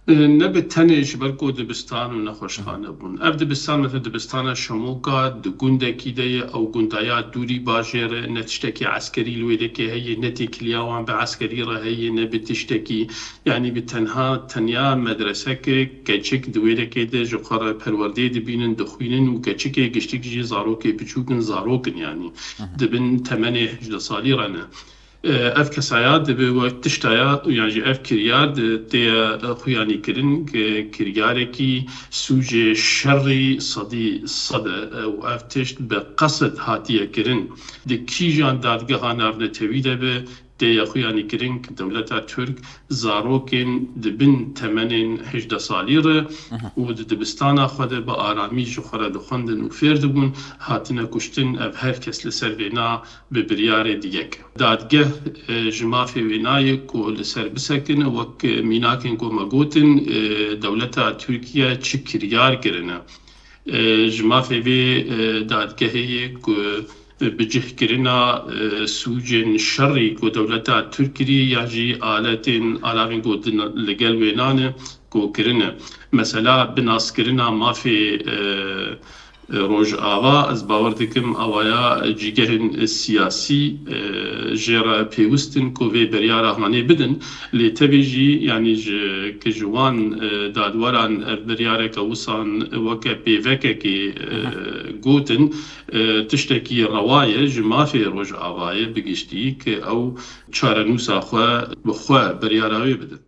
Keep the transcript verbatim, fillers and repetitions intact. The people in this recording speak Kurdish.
E, ne bi tenê ji ber ku dibistan û nexweşxane bûn. Ev dibistan, mesela dibistana Şemoka, di gundekî de ye, ew gundaya dûrî bajêr e, ne tiştekî eskerî li wê dekê heye, ne têkiliya wan bi eskerî re heye, ne bi tiştekî, yanî bi tenha, tenya medreseke keçik di wê dekê de ji xwe re perwerdeyê dibînin, dixwînin û keçikê giştik jî zarokê biçûk in, zarok in yanî. Hı hı. Di bin temenê hejdeh salî re ne. E, ev kesaya dibe wek tiştaya, yan jî ev kiryar di tê, e, xuyanî kirin, ki-, kiryarekî sûcê şerî sedî sed e, e, û ev tişt bi qesd hatiye kirin. Di kîjan dadgeha navnetewî de be, tê ye xuyanî kirin ki dewleta Tirk zarokên di bin temenên hejdeh salî re Mhm. û di dibistana xwe de bi aramî ji xwe re dixwendin û fêr dibûn, hatine kuştin. Ev her kes li ser vêna bi biryarê diyek. Dadgeh, e, ji mafê wênayê ku li ser bisekine, wek mînakên ku me gotin, e, dewleta Tirkiye çi kiryar kirine. E, ji mafê vê, e, dadgehê ye ku bi cihkirina, e, sûcên şerî ku dewleta Tirk kirî ya jî aletên alavên ku din li gel wênan e ku kirine. Mesela binaskirina mafê, e, Rojava, ez bawer dikim awaya cîgehên siyasî, e, jê re pêwist in ku vê biryara hanê bidin. Lê tevî jî, yanî ji, ki ji wan, e, dadweran ev biryareke wisan weke pêvekekê, e, Mhm. gotin, e, tiştekî rewa ye, ji mafê Rojavayê bi giştî ki ew çarenûsa xwe bi xwe biryara wê bidin.